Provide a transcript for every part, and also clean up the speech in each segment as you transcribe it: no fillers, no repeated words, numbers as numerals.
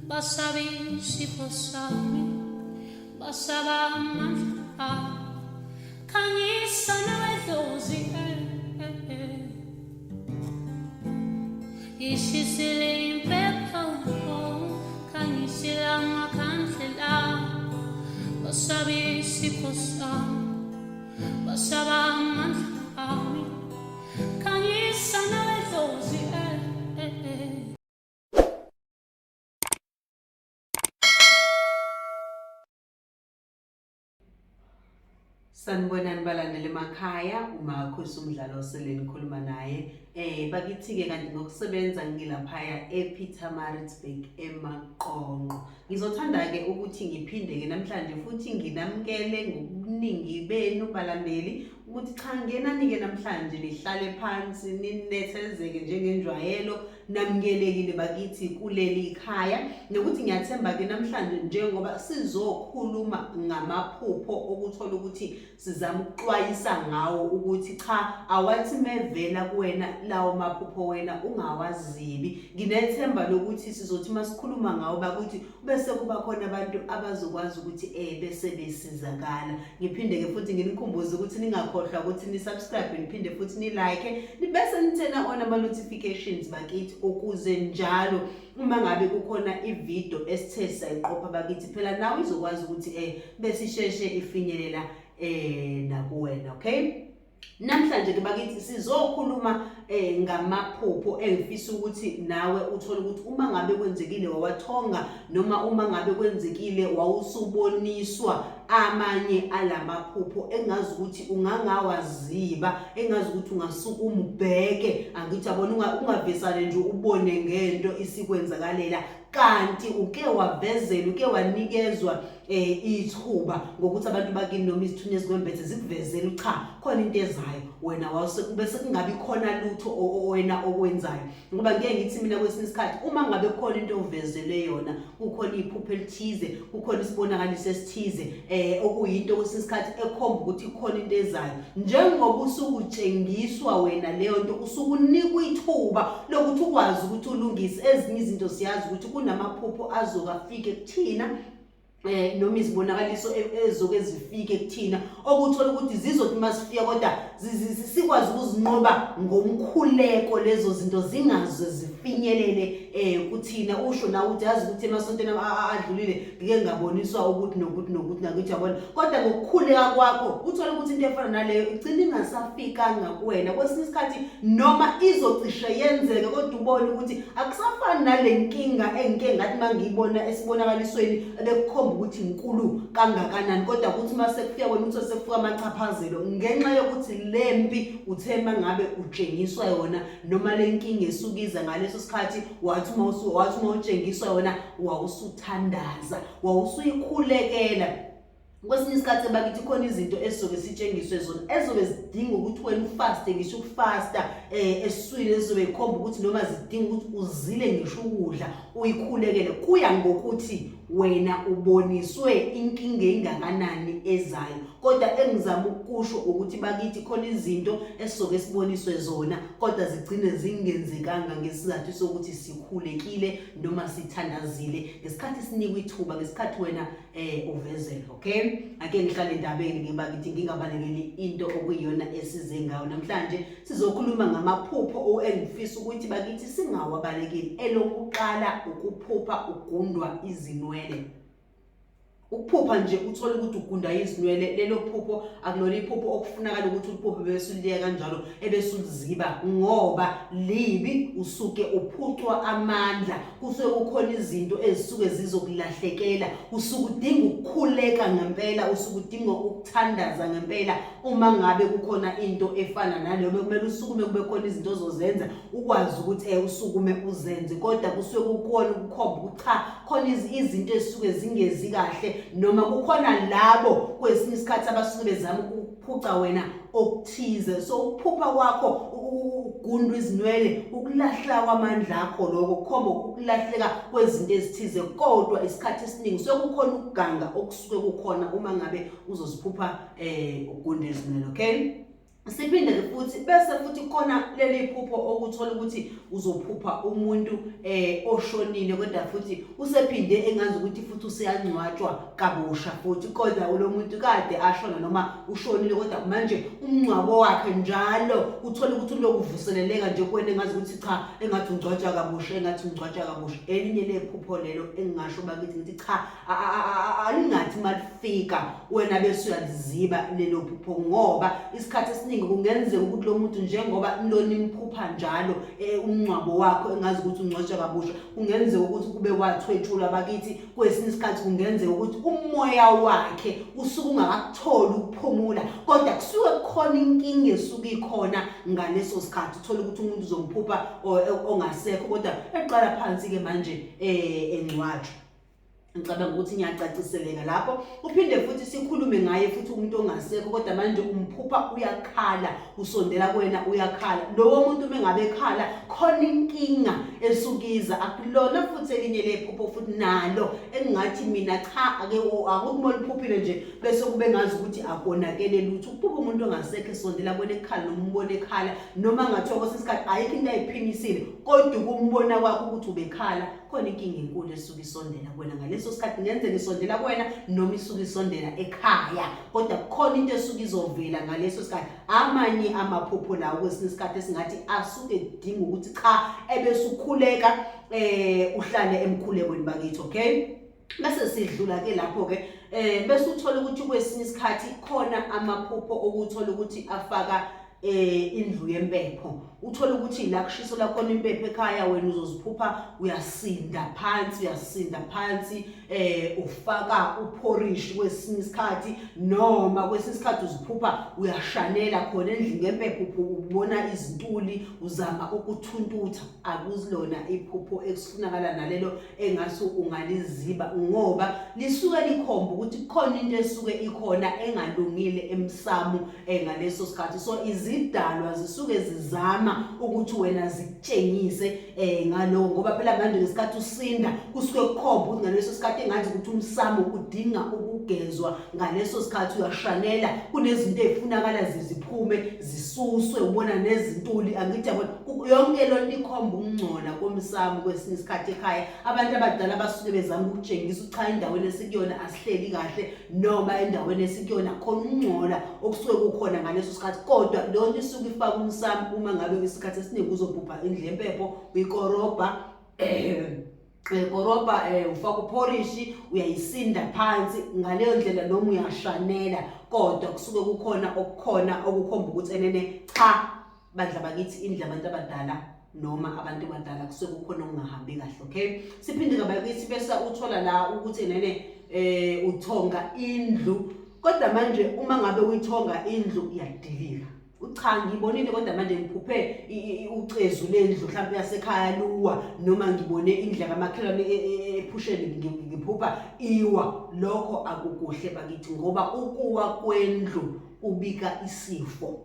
Basaba isipho sami, basaba amandla ami. Khanyisa nawe dlozi, eh, eh, eh. Ishisile impepho, khanyisile amakhandlela. Basaba isipho sami, basaba amandla ami. Khanyisa nawe dlozi, eh, eh, eh. Sanibonani balandeli emakhaya, uMakhosi umdlalo osele nikhuluma naye. Bakithi-ke kanti ngokusebenza ngilaphaya ePietermaritzburg eMaqonqo. Ngizothanda-ke ukuthi ngiphinde-ke namhlanje futhi nginamukele ngobuningi benu balandeli ukuthi cha ngenani-ke namhlanje nihlale phansi ninethezeke njengenjwayelo Namukelekile bakithi kuleli khaya nokuthi ngiyathemba ke namhlanje njengoba sizokhuluma ngamaphupho okuthola ukuthi sizama ukuxwayisa ngawo ukuthi cha awathi mevela kuwena lawo maphupho wena ungawazibi. Nginethemba lokuthi sizothi masikhuluma ngawo bakuthi bese kuba khona abantu abazokwazi ukuthi bese besizakala. Ngiphinde-ke futhi nginikhumbuze ukuthi ningakhohlwa ukuthi ni-subscribe niphinde futhi ni-like nibese nithena on ama-notifications bakithi ukuze njalo uma ngabe kukhona ividiyo esithe sayiqopha bakithi phela nawe izokwazi ukuthi bese isheshe ifinyelela nakuwena, okay? Namhlanje ke bakithi sizokhuluma ngamaphupho engifisa ukuthi nawe uthole ukuthi uma ngabe kwenzekile wawathonga noma uma ngabe kwenzekile wawusuboniswa amanye alamaphupho engazi ukuthi ungangawaziba, engazi ukuthi ungasukuma ubheke, angithi yabona ungavesane nje ubone ngento isikwenzakalela kanti uke wavezelwa, uke wanikezwa ithuba ngokuthi abantu bakini noma izithunywa ezikwembethe zikuvezele cha khona into ezayo wena wase bese kungabi khona lutho wena okwenzayo. Ngoba ngeke ngithi mina kwesinye isikhathi uma ngabe kukhona into ovezelwe yona, kukhona iphupho elithize, kukhona isibonakaliso esithize okuyinto kwesinye isikhathi ekhomba ukuthi kukhona into ezayo, njengoba usukutshengiswa wena leyo nto usukunikwa ithuba lokuthi ukwazi ukuthi ulungise ezinye izinto. Siyazi ukuthi kunamaphupho azoke afike kuthina noma izibonakaliso ezoke zifike kuthina okuthola ukuthi zizothi masifika kodwa sikwazi ukuzinqoba ngomkhuleko, lezo zinto zingaze zifinyelele kuthina. Usho nawe ukuthi yazi ukuthi emasontweni adlulile ngike ngaboniswa ukuthi nokuthi nokuthi nakuthi yabona, kodwa ngokukhuleka kwakho uthole ukuthi into efana naleyo igcina ingasafikanga kuwena. Kwesinye isikhathi noma izocishe yenzeke kodwa ubone ukuthi akusafani nale nkinga engike ngathi mangiyibona esibonakalisweni ebekukhomba ukuthi inkulu kangakanani, kodwa kuthi uma sekufika wena uthi sekufika amachaphazelo ngenxa yokuthi le mpi uthe mangabe utshengiswa yona noma le nkinga esuke iza ngaleso sikhathi wathi uma utshengiswa yona wawusuthandaza, wawusuyikhulekela. Kwesinye isikhathi bakithi khona izinto esizobe sitshengiswe zona ezobe zidinga ukuthi wena ufaste, ngisho ukufasta esiswini, ezizobe zikhomba ukuthi noma zidinga ukuthi uzile ngisho ukudla uyikhulekele, kuya ngokuthi wena uboniswe inkinga engakanani ezayo. Kodwa engizama ukukusho ukuthi bakithi khona izinto esizoke siboniswe zona kodwa zigcine zingenzekanga ngesizathu sokuthi sikhulekile noma sithandazile ngesikhathi sinikwa ithuba, ngesikhathi wena uvezelwa. Okay, ake ngihlale endabeni ke bakithi, ngingabalekeli into okuyiyona esize ngayo namhlanje. Sizokhuluma ngamaphupho engifisa ukuthi bakithi singawabalekeli. Elokuqala, ukuphupha ugundwa izinwele. Ukuphupha nje uthole ukuthi ugunda izinwele, lelo phupho akulona iphupho okufunakala ukuthi uliphuphe bese uliya kanjalo ebese uliziba, ngoba libi, usuke uphucwa amandla, kusuke kukhona izinto ezisuke zizokulahlekela, usuke udinga ukukhuleka ngempela, usuke udinga ukuthandaza ngempela. Uma ngabe kukhona into efana naleyo bekumele usukume kube khona izinto ozozenza ukwazi ukuthi usukume uzenze, kodwa kusuke kukhona ukukhomba ukuthi cha khona izinto ezisuke zingezi kahle, noma kukhona labo kwesinye isikhathi abasuke bezama ukuphuca wena okuthize. So ukuphupha kwakho ugundwa izinwele, ukulahleka kwamandla akho, lokho kukhomba ukulahleka kwezinto ezithize. Kodwa isikhathi esiningi sekukhona ukuganga okusuke kukhona uma ngabe uzoziphupha ugunda izinwele. Okay, Siphinde ke futhi bese futhi khona leli phupho okuthola ukuthi uzophupha umuntu oshonile kodwa futhi usephinde engazi ukuthi futhi useyangcwatshwa kabusha futhi kodwa lo muntu kade ashona noma ushonile kodwa manje umngcwabo wakhe njalo uthola ukuthi ulokuvuseleleka nje kuwena engazi ukuthi cha engathi ungcwatshwa kabusha engathi ungcwatshwa kabusha. Elinye lephupho lelo engingasho bakithi ngithi cha alingathi malifika wena bese uyaliziba lelo phupho ngoba isikhathi esiningi kungenzeka ukuthi lo muntu njengoba lonimphupha njalo umngcwabo wakho engazi ukuthi ungcwatshwa kabusha kungenzeka ukuthi kube wathwetshulwa bakithi kwesinye isikhathi kungenzeka ukuthi umoya wakhe usuke ungakakutholi ukuphumula kodwa kusuke kukhona inkinga esuke ikhona ngaleso sikhathi uthole ukuthi umuntu uzomphupha ongasekho kodwa eqala phansi-ke manje engcwatshwa. Ngicabanga ukuthi ngiyacaciseleka lapho. Uphinde futhi sikhulume ngaye futhi umuntu ongasekho kodwa manje umphupha uyakhala, usondela kuwena uyakhala. Lowo muntu uma engabe ekhala khona inkinga esukiza akulona futhi elinye lephupho futhi nalo engingathi mina cha ake akuthi uma uliphuphile nje bese kube ngazi ukuthi akonakele lutho. Ukuphupha umuntu ongasekho esondela kuwena ekhala noma umbona ekhala noma ngathiwa kwesinye isikhathi ayikho into ayiphimisile kodwa ukumbona kwakho ukuthi ubekhala khona inkinga enkulu esuke isondela kuwena ngaleso sikhathi kungenzeka isondela kuwena noma isuke isondela ekhaya kodwa kukhona into esuke izovela ngaleso sikhathi. Amanye amaphupho lawo kwesinye isikhathi esingathi asuke edinga ukuthi cha ebese ukhuleka uhlale emkhulekweni bakithi, okay? Bese sidlula ke lapho ke bese uthola ukuthi kwesinye isikhathi khona amaphupho okuthola ukuthi afaka indlu yempepho. Uthola ukuthi la kushiselwa khona impepho ekhaya wena uzoziphupha uyasinda phansi uyasinda phansi ufaka uphorishi kwesinye isikhathi noma kwesinye isikhathi uziphupha uyashanela khona endlini ngempepho ubona izintuli uzama ukuthuntutha. Akuzilona iphupho ekufunakala nalelo engase ungaliziba ngoba lisuke likhomba ukuthi kukhona into esuke ikhona engalungile emsamo ngaleso sikhathi. So izidalwa zisuke zizama ukuthi wena zikutshengise ngaloko ngoba phela manje ngesikhathi usinda kusuke kukhomba ukuthi ngaleso sikhathi engathi ukuthi umsamo udinga ukugezwa ngaleso sikhathi uyashanela kunezinto ezifunakala ziphume zisuswe ubona nezintuli angithi yabona yonke lo nto ikhomba ukungcola komsamo kwesinye isikhathi ekhaya. Abantu abadala basuke bezama ukutshengisa ukuthi cha endaweni esikuyona asihleli kahle noma endaweni esikuyona khona ukungcola okusuke kukhona ngaleso sikhathi kodwa leyo nto isuke ifaka umsamo uma ngabe isikhathi esiningi uzobhubha indlu yempepho uyikorobha korobha ufaka uphorishi uyayisinda phansi ngaleyo ndlela noma uyashanela kodwa kusuke kukhona okukhona okukhomba ukuthi enene cha bandla bakithi indlu abantu abadala noma abantu abadala kusuke kukhona okungahambi kahle, okay? Siphinde ngabakithi bese uthola la ukuthi nene uthonga indlu kodwa manje uma ngabe uyithonga indlu iyadilika. Cha ngibonile kodwa manje ngiphuphe ucezu lendlu mhlawumbe yasekhaya luwa noma ngibone indlu kamakhelwane ephusheni ngiphupha iwa. Lokho akukuhle bakithi ngoba ukuwa kwendlu kubika isifo.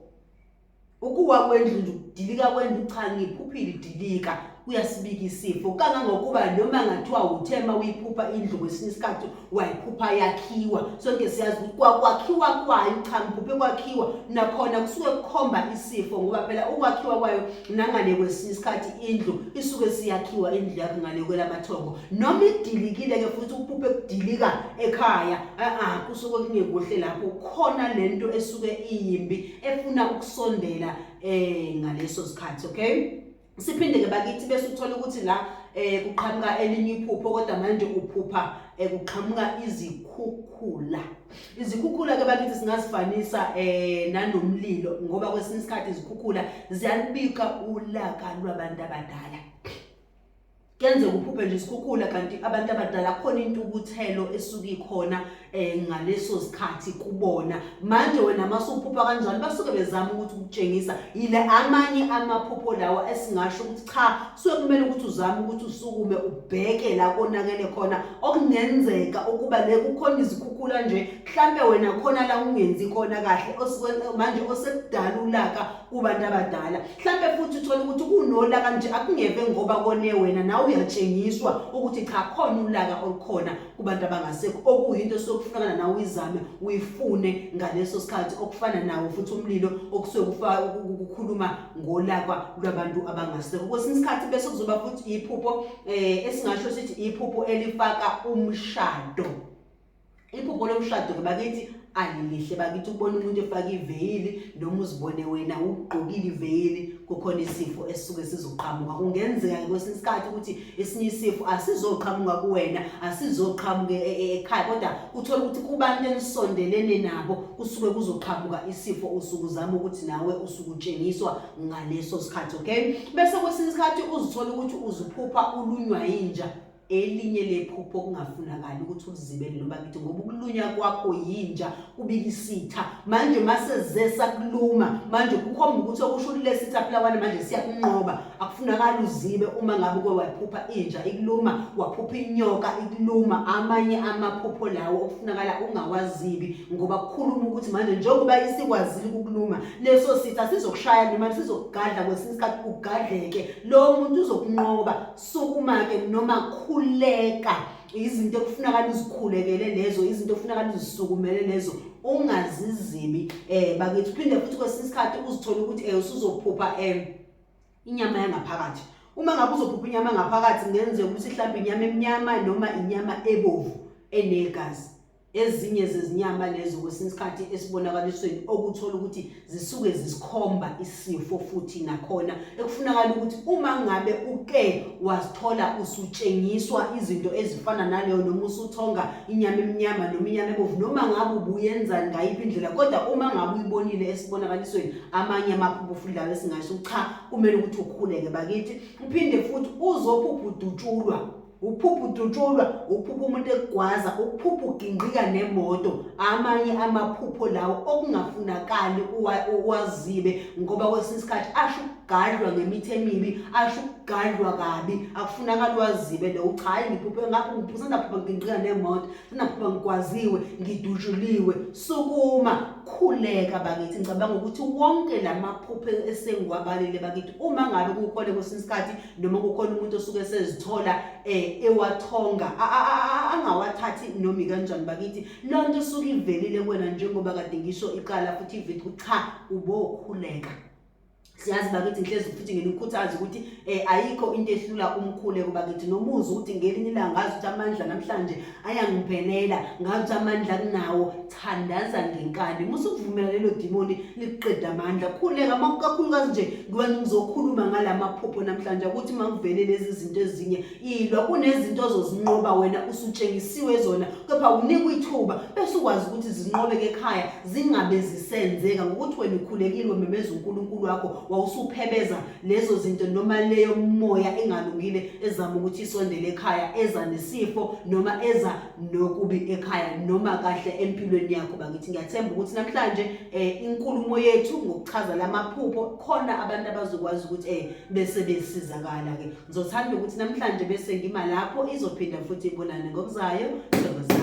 Ukuwa kwendlu nje ukudilika kwendlu cha ngiphuphile idilika kuyasibika isifo kangangokuba noma ngathiwa uthema uyiphupha indlu kwesinye isikhathi wayiphupha yakhiwa sonke siyazi ukuthi kwakwakhiwa kwayo cha ngiphuphe kwakhiwa nakhona kusuke kukhomba isifo ngoba phela ukwakhiwa kwayo nangale kwesinye isikhathi indlu isuke siyakhiwa indlu yakho ngale kwelamathongo noma idilikile ke futhi uphuphe kudilika ekhaya kusuke kungekuhle lapho khona lento esuke iyimbi efuna ukusondela ngaleso sikhathi, okay? Siphinde ke bakithi bese uthola ukuthi la kuqhamuka elinye iphupho kodwa manje uphupha kuqhamuka izikhukhula. Izikhukhula ke bakithi singazifanisa nanomlilo ngoba kwesinye isikhathi izikhukhula ziyalubika ulaka lwabantu abadala. Kuyenzeka uphuphe nje isikhukhula kanti abantu abadala khona intukuthelo esuke ikhona ngaleso sikhathi kubona. Manje wena masuphupha kanjalo basuke bezama ukuthi ukutshengisa yile amanye amaphupho lawa esingasho ukuthi cha suke kumele ukuthi uzame ukuthi usukume ubheke la konakele khona okungenzeka ukuba le kukhona izikhukhula nje mhlambe wena khona la ungenzi khona kahle manje osekudala ulaka kubantu abadala. Mhlambe futhi uthola ukuthi kunolaka nje akungeve ngoba kone wena nawe uyatshengiswa ukuthi cha khona ulaka olukhona kubantu abangasekho okuyinto esuke kufunakala nawe uyizame uyifune ngaleso sikhathi okufana nawo futhi umlilo okusuke kukhuluma ngolaka lwabantu abangasekho. Kwesinye isikhathi bese kuzoba futhi iphupho esingasho sithi iphupho elifaka umshado. Iphupho lomshado ke bakithi alilihle bakithi, ukubona umuntu efaka iveyili noma uzibone wena ugqokile iveyili, kukhona isifo esisuke sizoqhamuka. Kungenzeka-ke kwesinye isikhathi ukuthi esinye isifo asizoqhamuka kuwena, asizoqhamuka ekhaya, kodwa uthole ukuthi kubantu enisondelene nabo kusuke kuzoqhamuka isifo, usuke uzama ukuthi nawe usuke utshengiswa ngaleso sikhathi. Okay, bese kwesinye isikhathi uzithola ukuthi uziphupha ulunywa yinja. Elinye lephupho okungafunakali ukuthi ulizibele lo bakithi, ngoba ukulunywa kwakho yinja kubika isitha. Manje mase sakuluma manje kukhomba ukuthi okusho ukuthi lesitha phela wana manje siyakunqoba. Akufunakali uzibe uma ngabe uke waphupha inja ikuluma, waphupha inyoka ikuluma. Amanye amaphupho lawo okufunakala ungawazibi, ngoba kukhuluma ukuthi manje njengoba isikwazile ukukuluma leso sitha sizokushaya noma sizokugadla, kwesinye isikhathi ugadleke, lowo muntu uzokunqoba. Sukuma-ke noma khuleka, izinto ekufunakala uzikhulekele lezo, izinto ekufunakala uzisukumele lezo, ungazizibi bakithi. Uphinde futhi kwesinye isikhathi uzithole ukuthi usuzophupha inyama yangaphakathi. Uma ngabe uzophupha inyama yangaphakathi, kungenzeka ukuthi mhlawumbe inyama emnyama noma inyama ebovu enegazi. Ezinye zezinyama lezo kwesinye isikhathi esibonakalisweni okuthola ukuthi zisuke zisikhomba isifo futhi nakhona ekufunakala ukuthi uma ngabe uke wazithola usutshengiswa izinto ezifana naleyo, noma usuthonga inyama emnyama noma inyama ebovu, noma ngabe ubuyenzani ngayiphi indlela, kodwa uma ngabe uyibonile esibonakalisweni, amanye amaphupho futhi lawo esingasho cha kumele ukuthi ukhuleke bakithi. Uphinde futhi uzophupha udutshulwa, uphupha udutshulwa, uphupha umuntu ekugwaza, uphupha ugingqika nemoto. Amanye amaphupho lawo okungafunakali uwazibe, ngoba kwesinye isikhathi asho ukugadlwa ngemithi emibi, asho ukugadlwa kabi, akufunakali uwazibe lo. Cha, hayi, ngiphuphe ngapho, ngiphuphe sendaphupha ngigingqika nemoto, sendaphupha ngigwaziwe, ngidutshuliwe. Sukuma, khuleka bakithi. Ngicabanga ukuthi wonke lamaphupho esengiwabalile bakithi, uma ngabe kukhona kwesinye isikhathi noma kukhona umuntu osuke sezithola ewathonga, angawathathi noma ikanjani bakithi. Loo nto esuke ivelile kuwena, njengoba kade ngisho iqala futhi ividiyo, cha, ubokhuleka. Siyazi bakithi, ngihlezi futhi nginikhuthaza ukuthi ayikho into ehlula umkhuleko bakithi. Noma uzwa ukuthi ngelinye ilanga ngazi ukuthi amandla namhlanje ayangiphelela, ngazi ukuthi amandla kunawo, thandaza ngenkani, musa ukuvumela lelo dimoni likuqeda amandla. Khuleka kakhulukazi nje ngoba ngizokhuluma ngalamaphupho namhlanje, ukuthi uma kuvele lezi zinto ezinye ilwa, kunezinto ozozinqoba wena usutshengisiwe zona, kepha unikwa ithuba bese ukwazi ukuthi zinqobeke ekhaya, zingabe zisenzeka ngokuthi wena ukhulekile, wememeza uNkulunkulu wakho, wawusuphebeza lezo zinto noma leyo moya engalungile ezama ukuthi isondele ekhaya, eza nesifo noma eza nokubi ekhaya noma kahle empilweni yakho bakithi. Ngiyathemba ukuthi namhlanje inkulumo yethu ngokuchaza lamaphupho khona abantu abazokwazi ukuthi bese besizakala ke. Ngizothanda ukuthi namhlanje bese ngima lapho, izophinda futhi ibonane ngokuzayo. Thokozani.